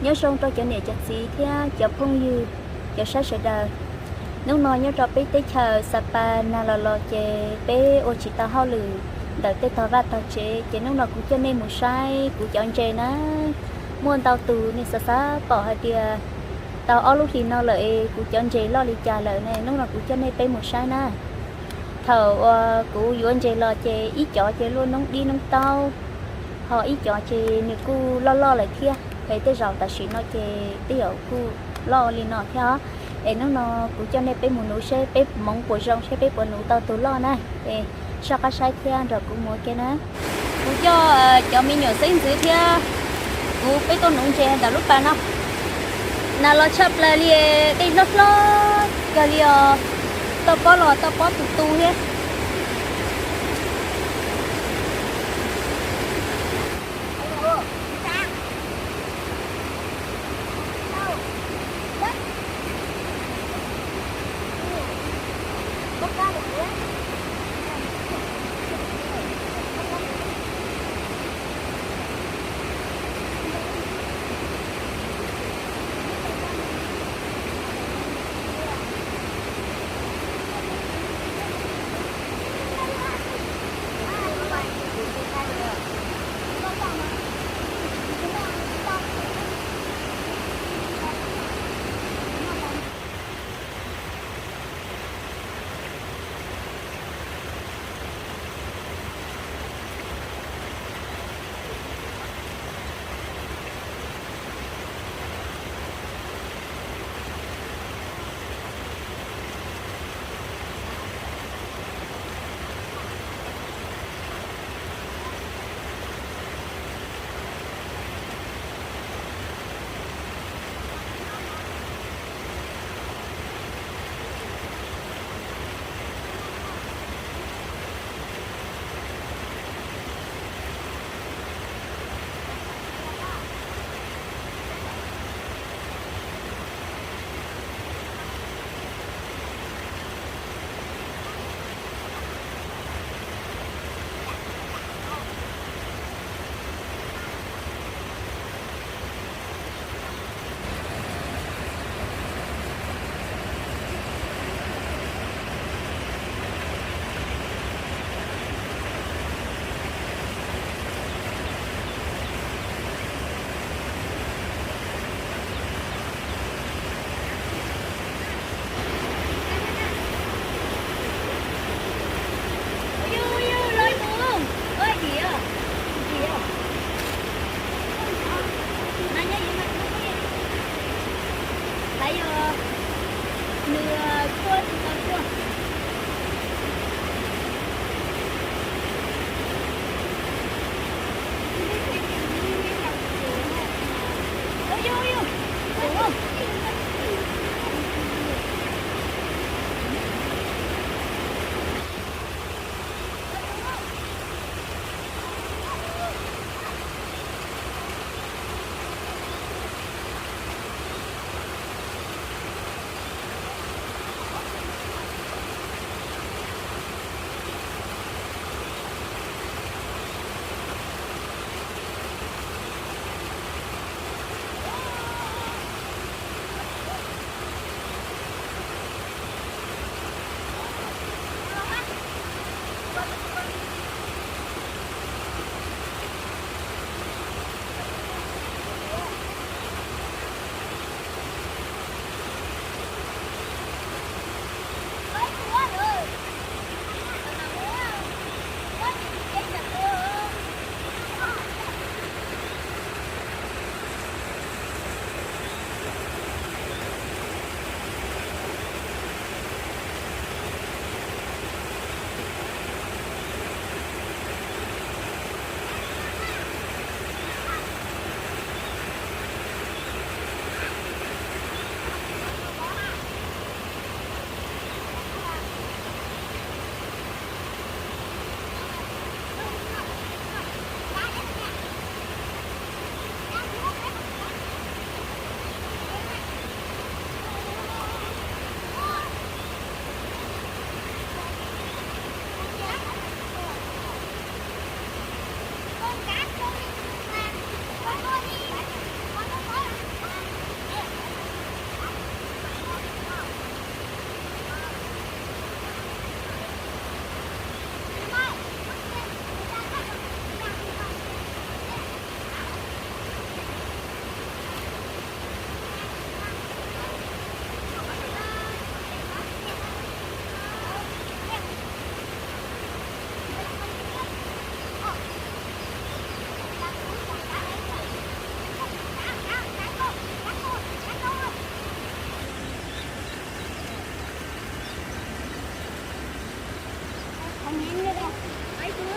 Nyob zoo rau cov niam cov txiv thiab cov phooj ywg, cov saib sawv daws. Hnub no nyob rau peb teb chaws Xapas nag los los ces peb ua tsis tau hauj lwm ntawm tej tog vaj tog tsev, ces hnub no kuv coj nej mus saib kuv cov ntses na. Muaj ntau tus nej xav xav pom hais tias tau ob lub hlis no lawm es kuv cov ntses loj li cas lawm ne, hnub no kuv coj nej peb mus saib na. Thaum uas kuv yuav ntses los ces ib cov ces luaj noob dib noob taub, ho ib cov ces nws kuj loj loj lawm thiab, es tej zaum tam sim no ces tej zaum kuj loj li no thiab os. Es hnub no kuv coj nej peb mus nuv seb peb hmoov puas zoo, seb peb puas nuv tau tus loj na. Es soj qab saib thiab nrog kuv mus ua ke na. Kuv coj cov me nyuam xeeb ntxwv thiab kuv peb tuaj nuv ntses ntawm lub pas no. Nag los tshaj plaws li, dej hlob hlob kawg li os. Toj pob los toj pob tu tu thiab.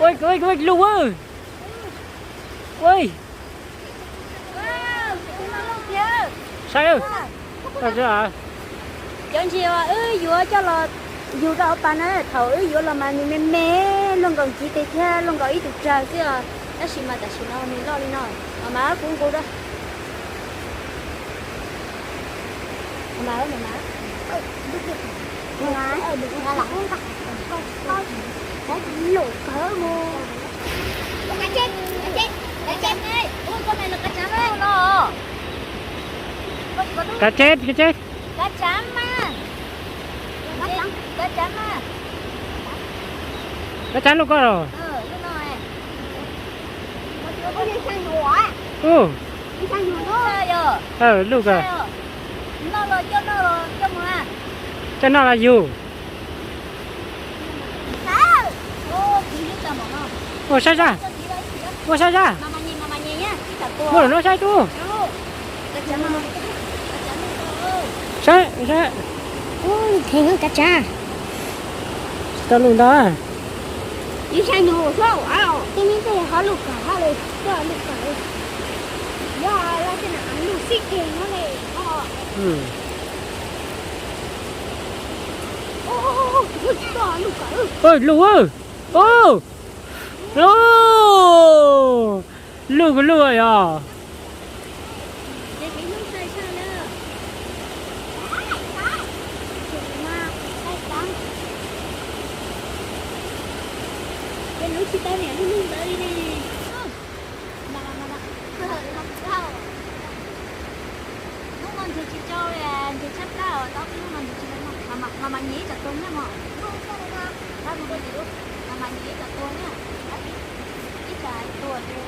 Ua, ua, ua, lug ua. Ua, saib. Cov ntses wb yuav coj los yug rau hauv pas na, thaum wb yuav los mas nws me me, luaj nkaus ntxiv tes thiab luaj nkaus ib tug tsawg xwb os, tab sis mas tam sim no nws loj li no. Mas mas kuv nqus rau. Kav tseb, kav tseb. Kav tseb lug koj los. Lug koj. Coj noj los yug. Ua saib zaj. Ua saib zaj. Muaj lus no saib tub. Saib, saib. Kav tseb. Tsis tau lug ntau. Ib sab nyuag suab ua tej me tej ho lug kawg hab le, lug kawg. Yog lug xij keg no le. Lug, lug, lug, lug yog. Hnub no ntshe tsis tsau li, ntshe tshaib plab os, tau hnub no ntshe tsis, mas mas nyiam ib cov tuag nyob mog. Mas mas nyiam ib cov tuag nyob, ib cov tuag ces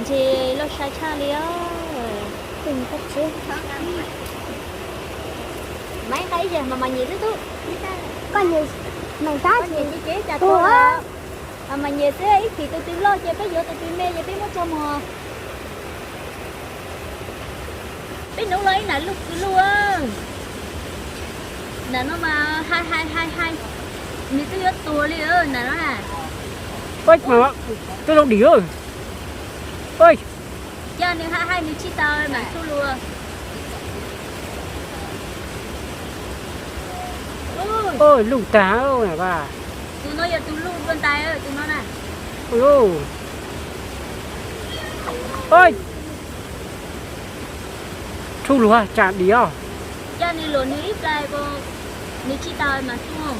Ntses loj sai tshaj li os. Maiv nqa ib zag mas mas nyiam xwb tub. Koj nyiam, mas tab sis ces cas tus mas mas nyiam xwb, ib chim tus twg loj ces peb yuav tus twg me ces peb muab tso muag. Peb hnub los ib nam luj kwv luj. Nam no mas hais hais hais hais, nws twb yuav tuag li nam no na. Twb zoo dim. Cas nws hais hais nws tsis tau mas txhub lug. Luj tag. Tus no yog tus luj dua ntais tus no na. Txhub lug tsam dim os. Cas nws luam nws ib plais, nws tsis tau mas txhub.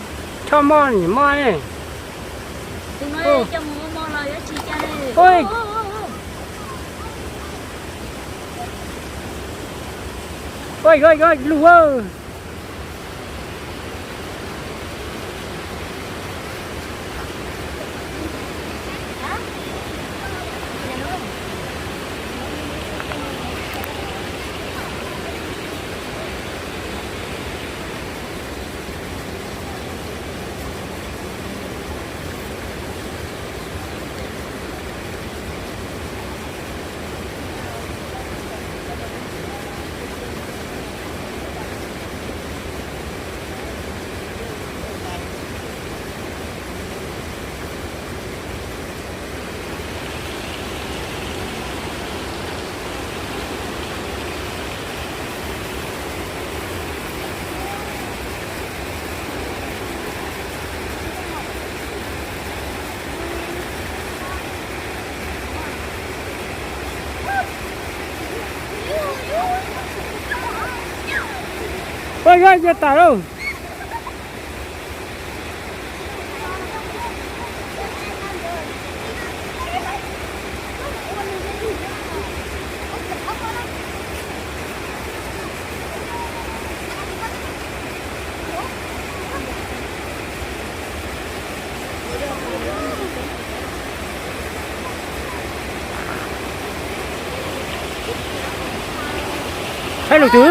Choj mob nim mob ne. Tus no coj mus ua mov los yuav tsis cas li. Luj. Yog cia tas lauj. Saib lus twg?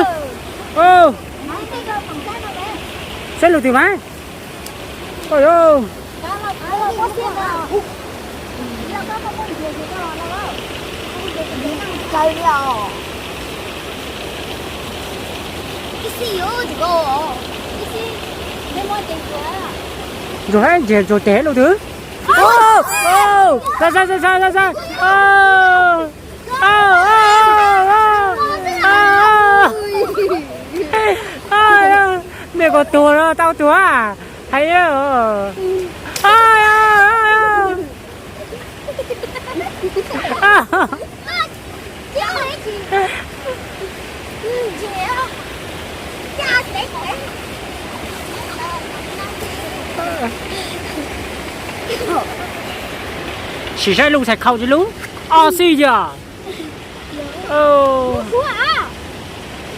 Saib lus twg mas? Oj, ntsuag hab ntsuag tes hab lus twg? Xav xav xav xav xav xav. Mej kuas tuag no tau tuag hais. Sim saib lub txhais khau tsis lub. Ob xib yog.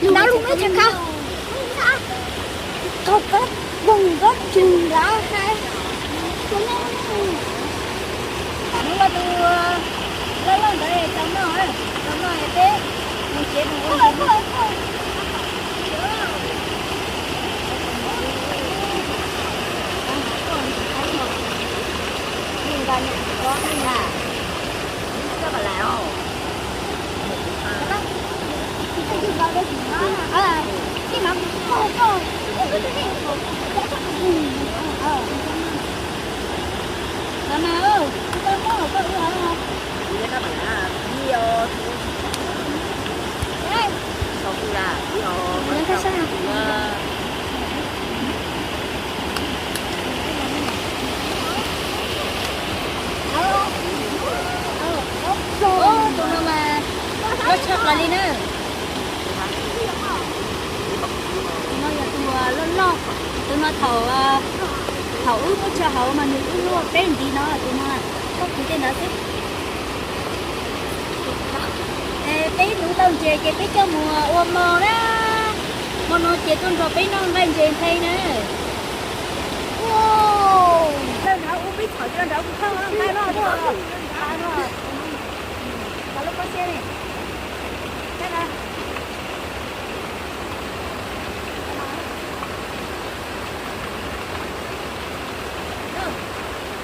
Ntawd lub txhais khau. Thaum koj poog koj tsis ntawd hais. Hnub ko tus loj loj ntawd tau noj, tau noj peb mus tsev mus ua. Tus no mas loj tshaj plaws li na. Tus no yog tus loj loj, tus no thaum, thaum wb muab tso hauv mas nws wb luaj peb ntiv no, tus no txhob kwv tej ntawd xwb. Es peb nuv tau ntses ces peb coj mus ua mov na. Hmo no ces tuaj nrog peb noj nqaij ntses nplej na. Nrog nrog ub peb txhom nrog nrog ub noj nqaij noj tuaj. Lub pob zeb ne.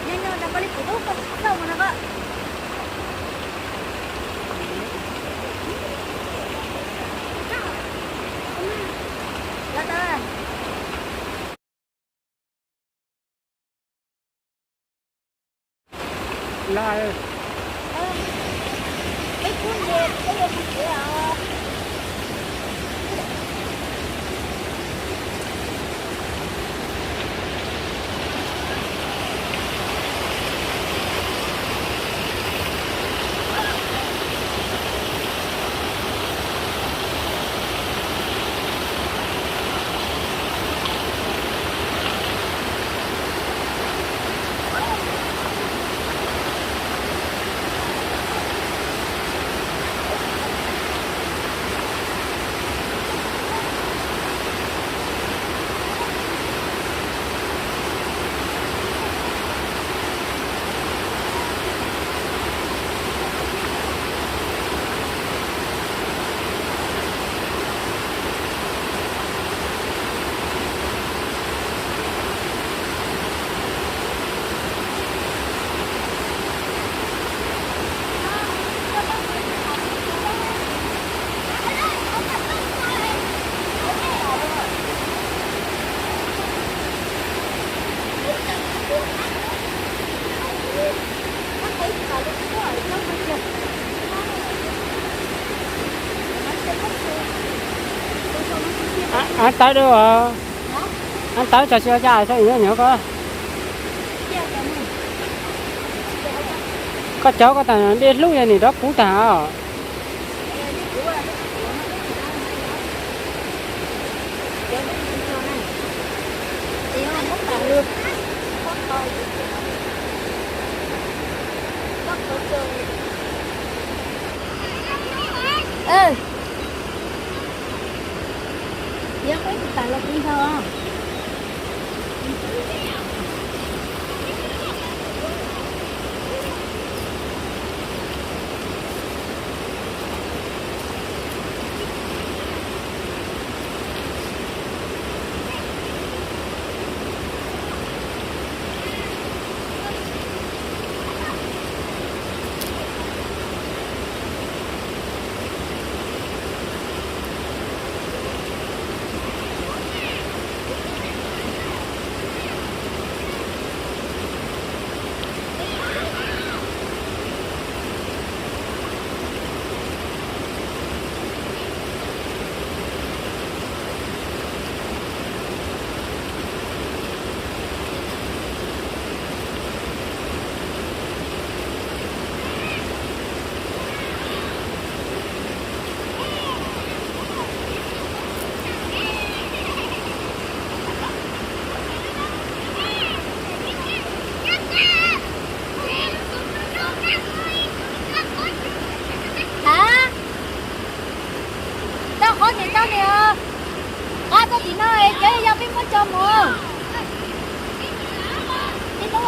Nyob nyob rau koj li kuv tub koj txawj mus no koj. Los tau. Los. Av tawv dua, av tawv tso si ca sa nyob ko. Koj cov koj tas dej hlub yog nim rov kub tag os. Hab, tau qhov tim tau li os. Qab tau tim no, cov yau peb muab tso mus. Ib hnub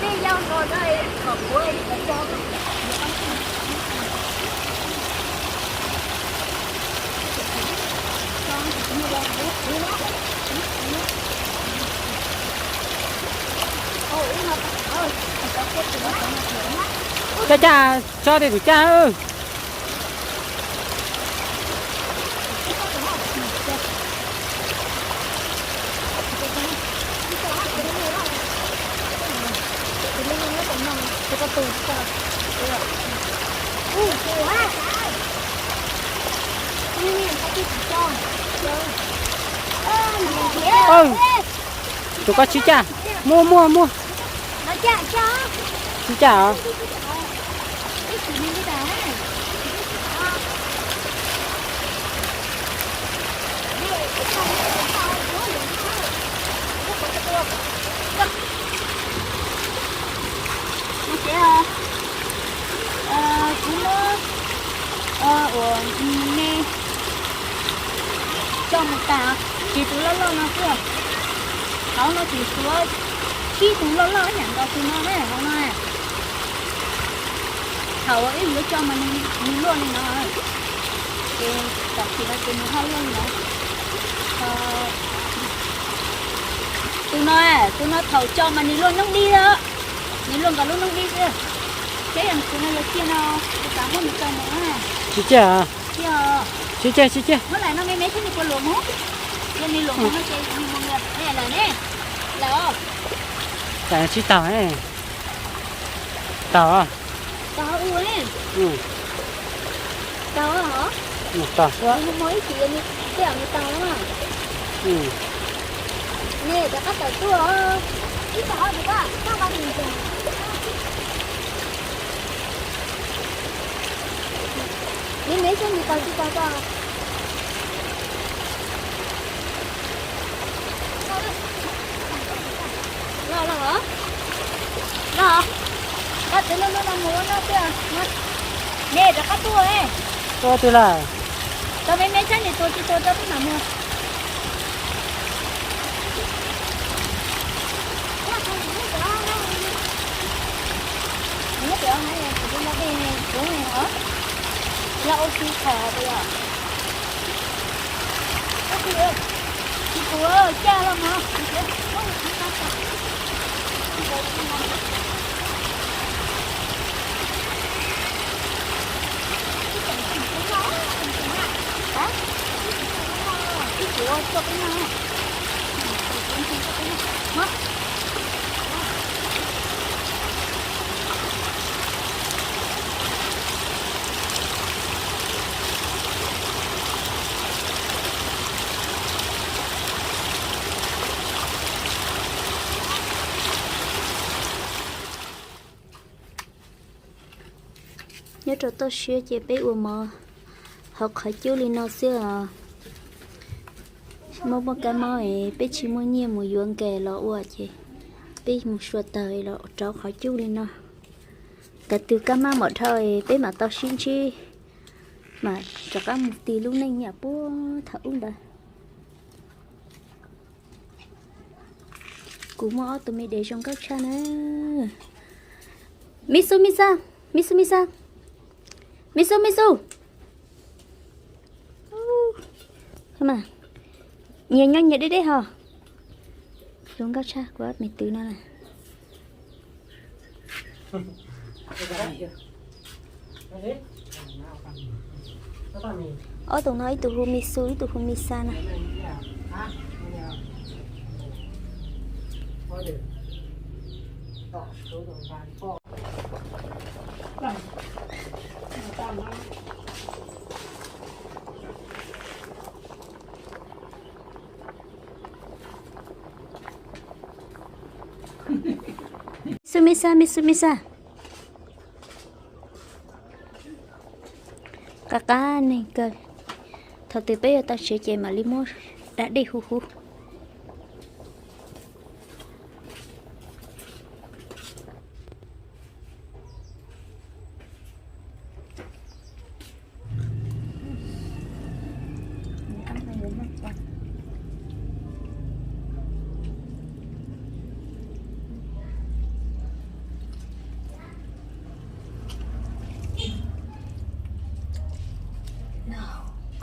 peb yau nkaus no kom kuv muab tso. Caj caj, tso tej tus caj. Tus koj sib caj, muaj muaj muaj. Sib caj os. Kuv muab uas me coj mus tas, tsis tus loj loj no xwb. Hauv no tseem tshuav tsib tus loj loj ib yam nkaus tus no na hauv no. Thaum uas wb yuav coj mas nws luaj li no, ces tam sim no ces nws ho luaj li no. Tus no, tus no thaum coj mas nws luaj noob dib, nws luaj nkaus lub noob dib xwb. Seb yog tus no yog ciaj no, kuv xav muab nws tso mus. Sib ciaj, sib ciaj, sib ciaj. Muab lawm no me me seb nws puas luam mus. Yog nws luam mus no ces nws mus lawm ne. Lawm. Tsis taug. Taug. Taug u. Taug os. Taug xwb. Nws mus ib chim nws tej zaum nws taug na. Nej rov qab tawm tuaj. Ib tog tus koj, koj nqa tus ntses. Me me seb nws taug tsis taug koj. Los los, los, koj txiv lub hnub no mus ua noj xwb. Nej rov qab tuaj. Tuaj twg lawm? Tau me me saib nws tuag tsis tuag rau peb mam mus. Nyob pem no kuv tus no dej kuv os, yog ua si kho tias tsis kuv caj los mog. Ib kuv tso peb no. Nyob rau toj siab ces peb ua mov hauv qhov cub li no xwb os. Muaj muaj kab mob es peb tsis muaj nyiaj mus yuav nkes los ua ces peb mus sua tawg los rau qhov cub li no. Thaum twg kab mob mam dhau es peb mam tau sib ntsib, mam rov qab mus tis lub neej nyiam puag thaum ub ntawd. Kuv muaj ob tug me dev zoo nkauj tshaj na. Misu, Misa, Misu, Misa, Misu, Misu. Nyias nyob nyias deb deb ho. Zoo nkauj tshaj kuv ob me tub no na. Ob tug no ib tug hu Misu ib tug hu Misa na. Misu, Misa, Misu, Misa. Qab qab neeg kawg. Thaum twg peb yuav tau tsev ces mam li muab da dej hu hu.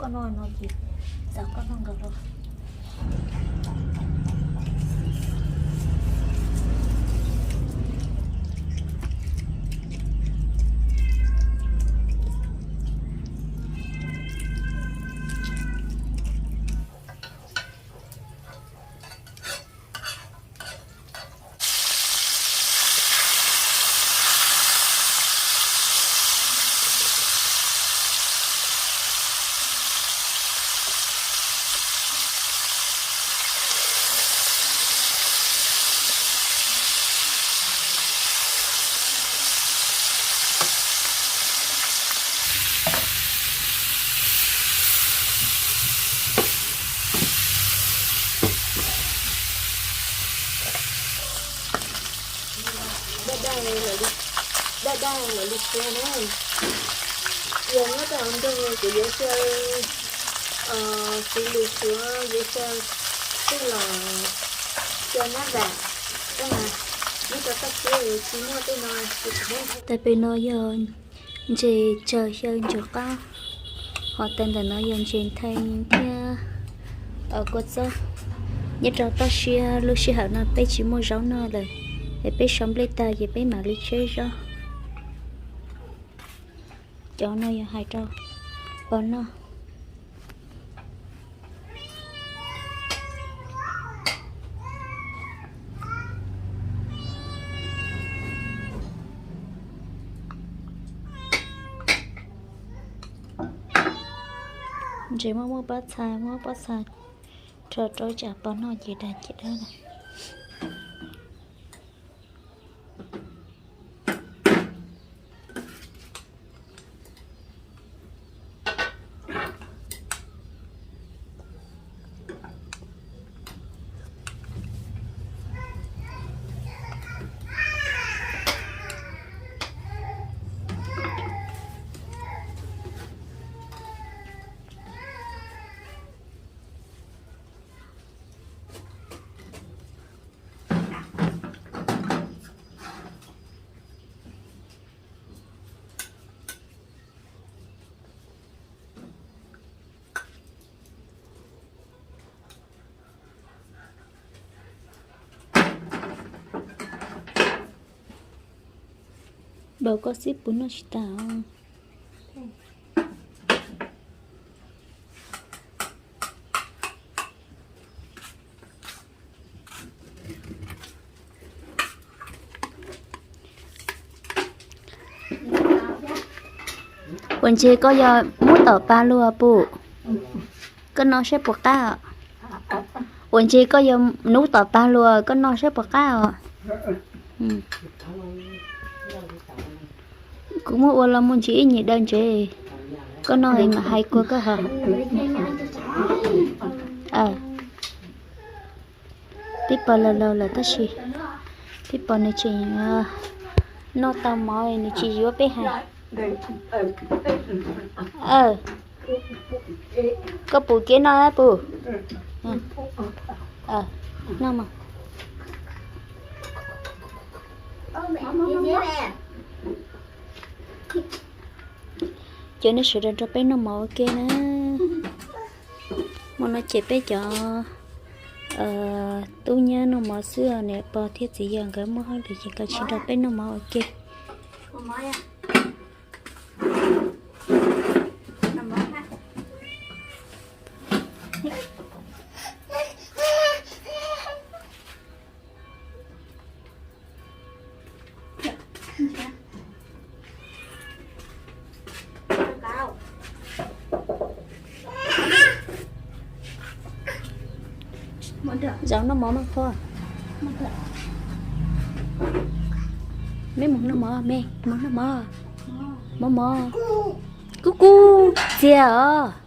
Koj noj no ces txav koj noj nkaus los. Daj daj lawv li qhia na. Yog nyob rau hauv nroog kuv yuav xyaw xws li suav, yuav xyaw tej los xyaw nab vam, tab mas nyob rau toj siab tsis muaj tej no. Tais pem no yog ntses tsaws xyaw ntses qab, ho tais ntawm no yog ntses nthee thiab kua txob. Nyob rau toj siab lub sij hawm no peb tsis muaj zaub noj lawm, es peb sau nplej tag ces peb mam li tseb zaub. Cov no yog hais rau pog noj. Ntses muaj muaj pob txha, muaj pob txha rho rau tsam pog noj ces dag ces dawb na. Npaum koj xib puv noj tsis tas. Ua ntses koj yog nub tom pag luag puj, koj noj saib puas qab os. Ua ntses koj yog nub tom pag luag, koj noj saib puas qab os. Kuv muab ua los mus ntsis ib nyuag daw ntses, koj noj mam hais kuas koj ho. Peb pog laus laus lawm tab sis peb pog nws tseem noj tau mov nws tsis yuav peb hais. Koj pum kev noj puj. Noj mas. Ces nej sawv daws nrog peb noj mov ua ke na. Hmo no ces peb cov tub nyab noj mov xwb, niam pog thiab txiv yawg nkawd muaj hauj lwm ces nkawd tsis nrog peb noj mov ua ke. Zaum noj mov mas qhua. Me mus noj mov, me mus noj mov. Mov mov. Kub kub txiag os.